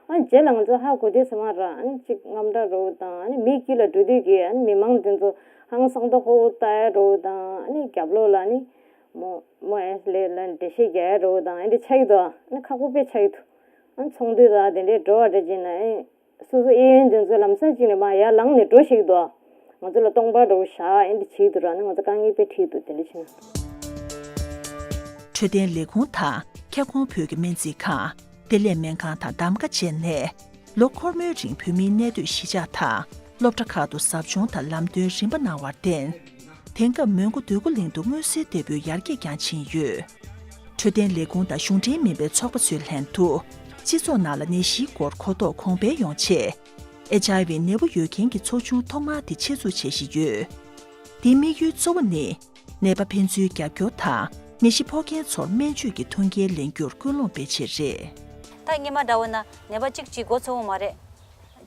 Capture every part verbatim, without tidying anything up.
ཨ་རྗེས་ལ་ང་ཚོ་ཧ་གོ་དུས་ཙམ་པ་ར་ཨ་ནི་གཅིག་དངངས་སྐྲག་འདྲ་བོ་དང་ཨ་ནི་མིའི་དཀྱིལ་ལ་འགྲོ་དུས་ཀྱི་ཨ་ནི་མི་མང་དེ་ཚོ་ཧང་སང་ཏོག་ཧོ་ཧོ་ལྟ་ཡ་འདྲ་བོ་དང་ཨ་ནི་རྒྱབ་ལོགས་ལ་ཨ་ནི་མོ་མོ་ཨེ་ལེ་ལ་འགྲེལ་བཤད་རྒྱག་ཡ་འདྲ་བོ་དང་ཨ་འདྲ་ཆགས་ཀྱི་འདུག་ཨ་ནི་ཁག་པོ་དཔེ་ཆགས་ཀྱི་འདུག་ཨ་ནི་ཚོགས་འདུ་དང་དེ་འདྲའི་འགྲོ་བ་འདྲ་བྱས་ན་ཨ་ནི། སོ་སོ་གཡས་གཡོན་དེ་ཚོ་ལམ་སང་གཅིག་ནས་མར་ཡར་ལངས་ནས་འགྲོ་ཞིག་འདུག་ང་ཚོ་ལ་སྟོང་པ་འདྲ་བོ་བཞག་ཨེ་འདི་བྱེད་འདུག་ར་ནི་ང་ཚོ་དཀའ་ངལ་དཔེ་འཕྲད་འདུག་དེ་འདྲ་བྱུང་། འཕྲོད་བསྟེན་ལས་ཁུངས་དང་ཁྱབ་ཁོངས་བོད་ཀྱི་སྨན་རྩིས་ཁང་། བདེ་ལེགས་སྨན་ཁང་དང་གདམ་ག་བྱས་ནས། ལོ་འཁོར་མོའི་རིང་བོད་མིའི་གནས་སྡོད་གཞིས་ཆགས་དང་སློབ་གྲྭ་ཁག་ཏུ་ཟབ་སྦྱོང་དང་ལམ་སྟོན་རིམ་པ་གནང་བར་བརྟེན། དེང་སྐབས་མོན་གྷོ་འདོད་རྒུ་གླིང་དུ་མངོན་གསལ་དོད་པོའི་ཡར་རྒྱས་ཀྱང་ཕྱིན་ཡོད། འཕྲོད་བསྟེན་ལས་ཁུངས་དང་གཞུང་འབྲེལ་མིན་པའི་ཚོགས་པ་ཚོའི་ལྷན་དུ། སྤྱི་ཚོགས་ནང་ལ་ནད་གཞིའི་སྐོར་གོ་རྟོགས་གོང་འཕེལ་ཡོང་ཆེད། ཨེཆ་ཨའི་ཝི་ནད་འབུ་ཡོད་མཁན་གྱི་ཚོགས་ཆུང་ཐོག་མ་དེ་ཆེད་འཛུགས་བྱེད་བཞིན་ཡོད། དེའི་དམིགས་ཡུལ་གཙོ་བོ་ནི། ནད་པ་ཕན་ཚུན་རྒྱབ་སྐྱོར་དང་ནད་གཞི་ཕོག་མཁན་ཚོར་སྨན་བཅོས་ཀྱི་མཐུན་རྐྱེན་ལེན་རྒྱུར་སྐུལ་སློང་སྤེལ་ཆེད་རེད། ད་སྔོན་མ་འདྲ་བོ་ན་ནད་པ་གཅིག་གཅིག་མགོ་ཚོས་ཀྱི་མ་རེད།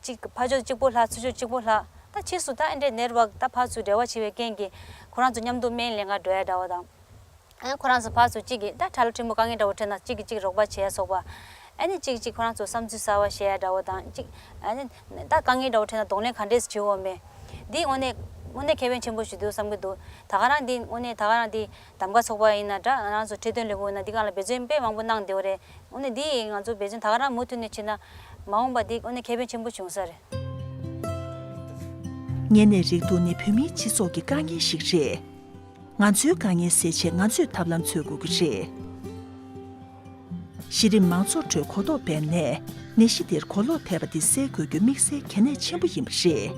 གཅིག་ཕར་ཕྱོགས་གཅིག་པོ་ལྷག་ཚུར་ཕྱོགས་གཅིག་པོ་ལྷག་ད་ཕྱིས་སུ་ད་ཨེ་འདྲའི་ནེཊ་ཝརཀ་ད་ཕར་ཚུར་འབྲེལ་བ་བྱེད་པའི་རྐྱེན་གྱིས་ཁོ་རང་ཚོ་མཉམ་དུ་སྨན་ལེན་ག་འགྲོ་ཡ་འདྲ་བོ་དང་། ཨ་ནི་ཁོ་རང་ཚོ་ཕར་ཚུར་གཅིག་གིས་ད་ཁྲ་ལོ་ཁྲི་མོ་དཀའ་ངལ་འདྲ་བོ་འཕྲད་ན་གཅིག་གིས་གཅིག་རོགས་པ་བྱེད་ཡ་སོགས་པ། ཨ་ནི་གཅིག་གིས་གཅིག་ཁོ་རང་ཚོ་བསམ་ཚུལ་གསར་བ་བཤད་ཡ་འདྲ་བོ་དང་གཅིག་ཨ་ནི་ད་དཀའ་ངལ་འདྲ་བོ་འཕྲད་ན་གདོང་ལེན་ག་འདྲས་བྱེད་དགོས་མེད། འདི་དངོས་གནས་དངོས་གནས་ཁེ་ཕན་ཆེན་པོ་ཞིག་འདུག་བསམ་གྱི་འདུག་ད་ག་རང་འདི་དངོས་གནས་ད་ག་རང་འདི་གདམ་ག་ཚོགས་པ་ཡིན་ན་འདྲ་ང་རང་ཚོ་འཕྲོད་བསྟེན་ལས་ཁུངས་ཡིན་ན་འདི་སྒང་ལ་འབད་བརྩོན་དཔེ་མང་པོ་གནང་བསྡད་ཡོད་རེད། དངོས་གནས་འདི་ང་ཚོ་འབད་བརྩོན་ད་ག་རང་མུ་མཐུད་ནས་བྱེད་ན་མ་འོངས་པ་འདི་དངོས་གནས་ཁེ་ཕན་ཆེན་པོ་བྱུང་ས་རེད། གཉན་ནད་རེག་དུག་ནི་བོད་མིའི་སྤྱི་ཚོགས་ཀྱི་དཀའ་ངལ་ཞིག་རེད། ང་ཚོའི་དཀའ་ངལ་སེལ་ཆེད་ང་ཚོས་ཐབས་ལམ་འཚོལ་དགོས་ཀྱི་རེད། གཞི་རིམ་མང་ཚོགས་ཁྲོད་གོ་རྟོགས་སྤེལ་ནས་ནད་གཞི་འདིར་གོ་ལོག་ཐེབས་པ་འདི་སེལ་དགོས་རྒྱུ་དམིགས་བསལ་གལ་གནད་ཆེན་པོ་ཡིན་པ་རེད།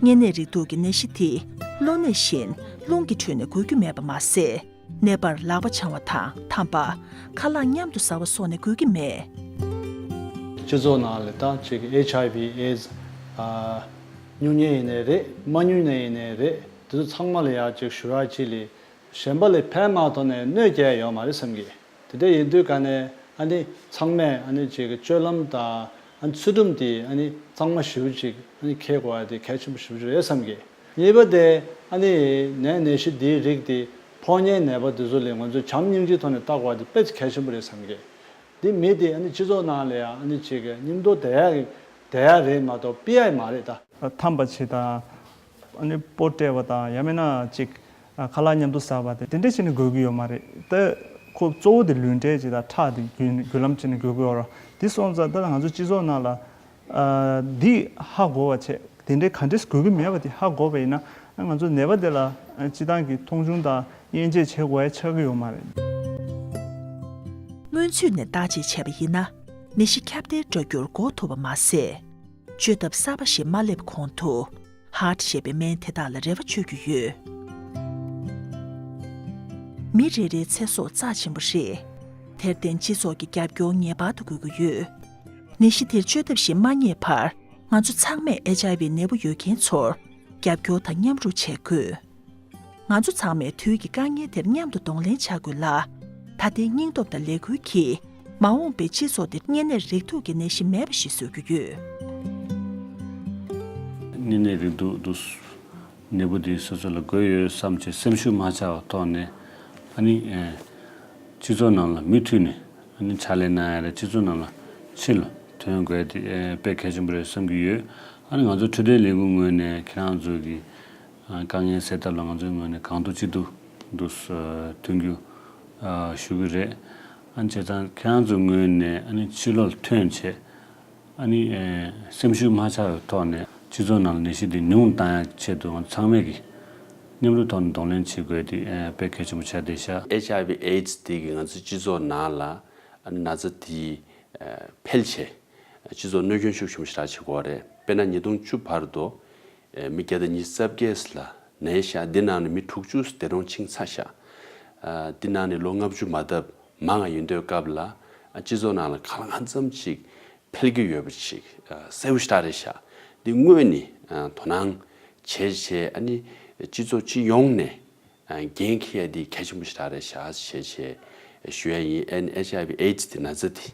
གཉན་ནད་རེག་དུག་གི་ནད་གཞི་འདི་གློ་ནད་བཞིན་རླུང་གི་ཁྲོད་ནས་འགོས་རྒྱུ་མེད་པ་མ་ཟད། ནད་པར་ལག་པ་འཆང་བ་དང་ཐམ་པ། ཁ་ལག་མཉམ་དུ་ཟ་བ་སོགས་ནས་འགོས་ཀྱི་མེད། སྤྱི་ཚོགས་ནང་ལ་ད་ཅིག་ཨེཆ་ཨའི་ཝི་ཨེ་ཛི་ཨ་མྱོང་མཁན་ཡིན་ནའི་རེད་མ་མྱོང་མཁན་ཡིན་ནའི་རེད་དེ་ཚོ་ཚང་མ་ལ་ཡང་ཅིག་ཞུ་ཡག་ཅིག་ལས་གཞན་པ་ལས་ཕན་མ་ཐོགས་ནས་གནོད་སྐྱེལ་ཡོད་མ་རེད་བསམ་གི། དེ་འདྲ་ཡིན་དུས་ག་ནས་ཨ་ནི་ཚང་མས་ཨ་ནི་ཅིག་སྤྱོད་ལམ་དང་ཨ་ནི་ཚུལ་ཁྲིམས་དེ་ཨ་ནི་གཙང་མ་ཞེ་པོ་ཅིག་ཨ་ནི་འཁྱེར་དགོས་པ་དེ་གལ་ཆེན་པོ་ཞེ་པོ་ཅིག་རེད་བསམ་གི། གཉིས་པ་དེ་ཨ་ནི་ནད་ནད་གཞི་འདིའི་རིགས་དེ་ཕོག་མཁན་ནད་པ་དེ་ཚོ་ལ་ང་ཚོས་བྱམས་སྙིང་རྗེའི་ཐོག་ནས་ལྟ་དགོས་པ་དེ་དཔེ་གལ་ཆེན་པོ་རེད་བསམ་གི། འདི་མི་དེ་ཨ་ནི་སྤྱི་ཚོགས་ནང་ལ་ཡང་ཨ་ནི་ཅིག་གི་མཉམ་དུ་བསྡད་ཡག་གི་བསྡད་ཡག་རེད་མ་གཏོགས་ཕུད་ཡག་མ་རེད་ད། ཐམ་པ་བྱེད་དང་། ཨ་ནི་སྤོ་སྤྲད་པ་དང་ཡང་མིན་ན་ཅིག་ཨ་ཁ་ལག་མཉམ་དུ་ཟ་བ་དེ་དེ་འདྲ་བྱས་ནས་འགོས་ཀྱི་ཡོད་མ་རེད་ད། ཁོ་གཙོ་བོ་དེ་ལུས་འབྲེལ་ཅིག་དང་ཁྲག་དེ་རྒྱུན་རྒྱུན་ལམ་བྱས་ནས་འགོས་ཀྱི་ཡོད་རེད། དེ་སོང་ཙང་ད་ང་ཚོ་སྤྱི་ཚོགས་ནང་ལ་ཨ་འདི་ཧ་གོ་བ་བྱས་དེ་འདྲའི་ག་འདྲས་འགོས་ཀྱི་མེད་པ་དེ་ཧ་གོ་བ་ཡིན་ན་ང་ཚོ་ནད་པ་དེ་ལ་སྤྱི་བཏང་གི་མཐོང་ཆུང་དང་དབྱེ་འབྱེད་བྱེད་དགོས་ཡ་ཆགས་ཀྱི་ཡོད་མ་རེད། སྔོན་ཚུད་ནས་བརྟག་དཔྱད་བྱས་པ་ཡིན་ན་ནད་གཞི་ཁྱབ་གདལ་འགྲོ་རྒྱུར་འགོག་ཐུབ་པ་མ་ཟད། བཅོས་ཐབས་གསར་པ་ཞིག་མ་སླེབས་གོང་དུ། ཧརཊ་ཞེས་པའི་སྨན་དེ་དག་ལ་རེ་བ་བཅོལ་རྒྱུ་ཡོད། མི་རེ་རེའི་ཚེ་སྲོག་རྩ་ཆེན་པོ་རེད། དེར་བརྟེན་སྤྱི་ཚོགས་ཀྱི་རྒྱབ་སྐྱོར་ངེས་པར་དུ་དགོས་ཀྱི་ཡོད། ནད་གཞི་དེར་བཅོས་ཐབས་ཤིག་མ་རྙེད་བར་ང་ཚོ་ཚང་མས་ཨེཆ་ཨའི་ཝི་ནད་འབུ་ཡོད་མཁན་ཚོར་རྒྱབ་སྐྱོར་དང་མཉམ་རུབ་བྱེད་དགོས། ང་ཚོ་ཚང་མས་དུས་ཀྱི་དཀའ་ངལ་དེར་མཉམ་དུ་གདོང་ལེན་བྱ་དགོས་ལ། ད་ལྟའི་སྙིང་སྟོབས་དང་ལས་འགུལ་གྱིས་མ་འོངས་པའི་སྤྱི་ཚོགས་འདིར་གཉན་ནད་རེག་དུག་གི་ནད་གཞི་མེད་པ་ཞིག་བཟོ་རྒྱུ་ཡོད། གཉན་ནད་རེག་དུག་འདུག་ནད་འབུ་དེ་སོ་སོ་ལ་འགོས་ཡོད་བསམ་བྱས་སེམས་ཤུགས་མ་ཆག་པའི་ཐོག་ནས་ཨ་ནི་ཨེ་སྤྱི་ཚོགས་ནང་ལ་མུ་མཐུད་ནས་ཨ་ནི་ཕྱག་ལས་གནང་ཡ་རེད། སྤྱི་ཚོགས་ནང་ལ་ཕྱི་ལ་ཐོན་དགོས་དེ་ཨེ་དཔེ་གལ་ཆེན་པོ་རེད་བསམ་གྱི་ཡོད། ཨ་ནི་ང་ཚོ་འཕྲོད་བསྟེན་ལས་ཁུངས་ངོས་ནས་ཁྱེད་རང་ཚོ་གི་དཀའ་ངལ་སེལ་ཐབས་ལ་ང་ཚོའི་ངོས་ནས་གང་ཐུབ་ཅི་ཐུབ་འདུག་མཐུན་འགྱུར་ཞུ་གི་རེད། ཨ་ནི་བྱས་ཙང་ཁྱེད་རང་ཚོའི་ངོས་ནས་ཨ་ནི་ཕྱི་ལོགས་ལ་ཐོན་བྱས་ཨ་ནི་སེམས་ཤུགས་མ་ཆག་པའི་ཐོག་ནས་སྤྱི་ཚོགས་ནང་ལ་ནད་གཞི་འདི་ཉུང་བཏང་ཡག་ཆེད་དུ་ང་ཚོ་ཚང་མས་ཀྱི་མཉམ་རུབ་ཐོག་ནས་གདོང་ལེན་བྱེད་དགོས་དེ་དཔེ་གལ་ཆེན་པོ་ཆགས་བསྡད་ཤག་ཨེཆ་ཨའི་ཝི་ཨེ་ཌི་སི་འདི་གིས་ང་ཚོའི་སྤྱི་ཚོགས་ནང་ལ་ཨ་ནི་ན་ཚ་འདི་འཕེལ་བྱས། སྤྱི་ཚོགས་གནོད་སྐྱོན་ཤུགས་ཆེན་པོ་ཞེ་དྲག་བྱེད་ཀྱི་ཡོད་རེད། དཔེར་ན་ཉིས་སྟོང་བཅུ་བར་དུ་མི་བརྒྱ་དང་ཉི་ཤུ་རྩ་བརྒྱད་ལ་ན་ཤག་འདི་ནང་ནས་མི་དྲུག་ཅུ་འདས་གྲོངས་ཕྱིན་ཚར་ཤག་འདི་ནང་ནས་ལོ་ལྔ་བཅུ་མ་འདབ་མང་བ་ཡིན་དུས་སྐབས་ལ་སྤྱི་ཚོགས་ནང་ལ་གང་ལ་གང་འཚམ་ཅིག་འཕེལ་གྱི་ཡོད་པ་ཅིག་གསལ་པོ་ཞེ་དྲག་རེད་ཤག་འདི་དངོས་ནས་དོ་སྣང་བྱས་བྱས་ཨ་ནི་སྤྱི་ཚོགས་སྤྱི་ཡོངས་ནས་འགན་འཁྱེར་ཡ་འདི་གལ་ཆེན་པོ་ཞེ་དྲག་རེད་ཤག་ཞེས་བྱས་ཞུ་ཡ་ཡིན། ཨ་ནི་ཨེཆ་ཨའི་ཝི་ཨེ་ཌི་སི་འདི་ན་ཚ་འདི་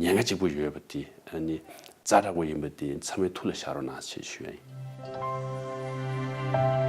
ཉེན་ཁ་གཅིག་པོ་ཡོད་པ་འདི་ཨ་ནི་ཛ་དྲག་པོ་ཡིན་པ་འདི་ཚང་མའི་ཐུགས་ལ་བཞག་རོགས་གནང་ཞེས་ཞུ་ཡ་ཡིན།